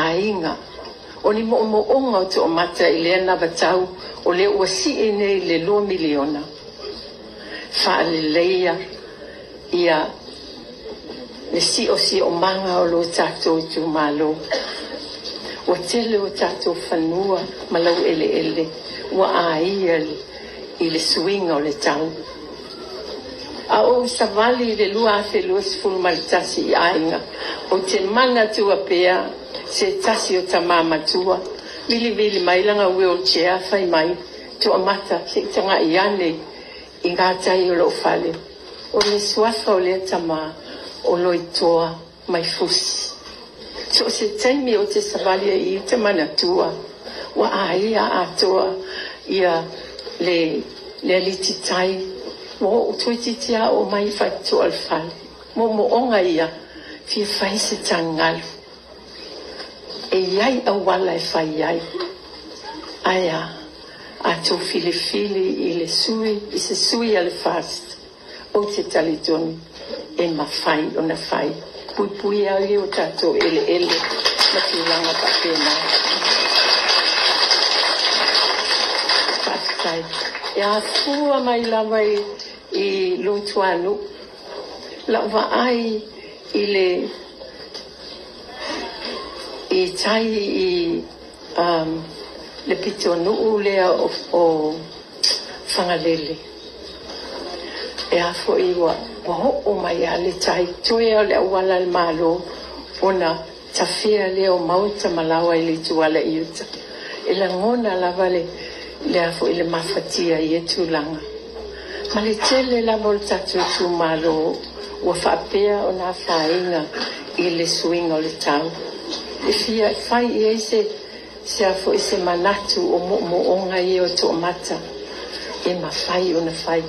Aiga. O ni moomooga o toomata i lea anavatau o lea ua sii nei i le $2 miliona, faaleleia ia le siosiomaga o lo tatou itumalo. Ua tele o tatou fanua ma laueleele ua aia i le suiga o le tau. A ou savali i le 2021 i aiga, ou te manatua pea se tasi o tama matua, vilivili mai lana wheelchair fai mai, “Toamata, se i tagai ane i gatai o lou fale.” O le suafa o lea tama o Loitoa Maifusi. So o se taimi ou te savali ai i i, ou te manatua ua aia atoa ia le alititai, ua oo, toeitiiti lava oo mai i le faitotoa o le fale. Moomooga ia, fia fai se taligalu. E i ai auala e fai ai. Ae a? A outou filifili i le sui, i se sui a le FAST, ou te talitonu e mafai ona fai. Puipuia ai o tatou eleele ma tulaga faapena. Faafetai. E afua mai lava i Luatuanuu lau vaai i le i tai i le pitonuu lea o Fagalele, e a foi ua oo mai lava le tai, toe lava o le auala a le Malo ona tafea lea o maota ma laoa i le ituala i uta. E lagona lava le a foi le mafatia i ia tulaga. Ma le tele lava o le tatou itumalo ua faapea ona afaina i le suiga o le tau. E fia fai i ai se a foi se manatu o moomooga ia o toamata e mafai ona fai.